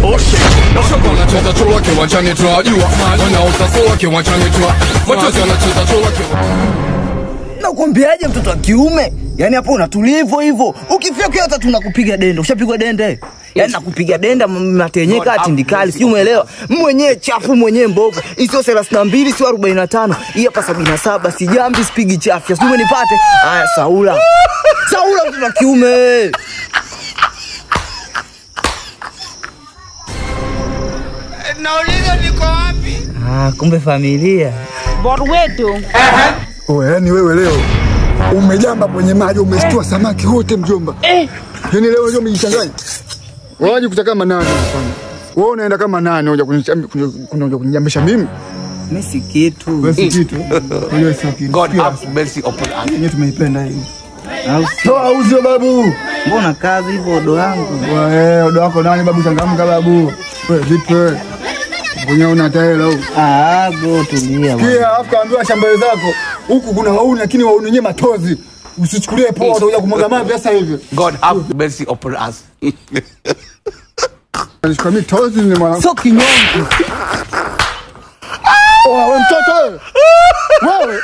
Wanacheza chura kiwanjani tunajua, wanauza kiwanjani tuna machozi, wanacheza chura kiwanjani. Nakwambiaje mtoto wa kiume? Yaani hapo unatulivu hivyo. Ukifika hata tunakupiga dende. Ushapigwa dende? Yaani nakupiga denda matenyeka tindikali. Sijui umeelewa? Mwenyewe chafu mwenyewe mbovu. Isiyo 32 sio 45. Hii hapa 77 sijambi sipigi chafya. Sijui umenipate? Haya Saula. Saula mtoto wa kiume. Nauliza niko wapi? Ah, kumbe familia. Borwetu. Oh, yani wewe leo umejamba kwenye maji, umeshtua samaki wote mjomba. Yaani leo unajua umejichanganya. Wewe unajikuta kama nani mfano? Wewe unaenda kama nani unakuja kunijambisha mimi? Mimi si kitu. Wewe si kitu. Wewe si kitu. God have mercy upon us. Yenyewe tumeipenda hii. Toa uzio babu. Mbona kazi hivyo odo yangu? Wewe odo wako nani babu, changamka babu. Wewe vipi wewe? Mwenyewe una taela huko. Ah, bro tulia bwana. Kia afu kaambiwa shamba zako huku kuna wauni lakini wauni wenyewe matozi. Usichukulie poa utakuja kumwaga mavi sasa hivi. God have mercy upon us. Nishika mimi tozi ni mwana. Sio kinyongo. Wewe mtoto wewe. Wewe.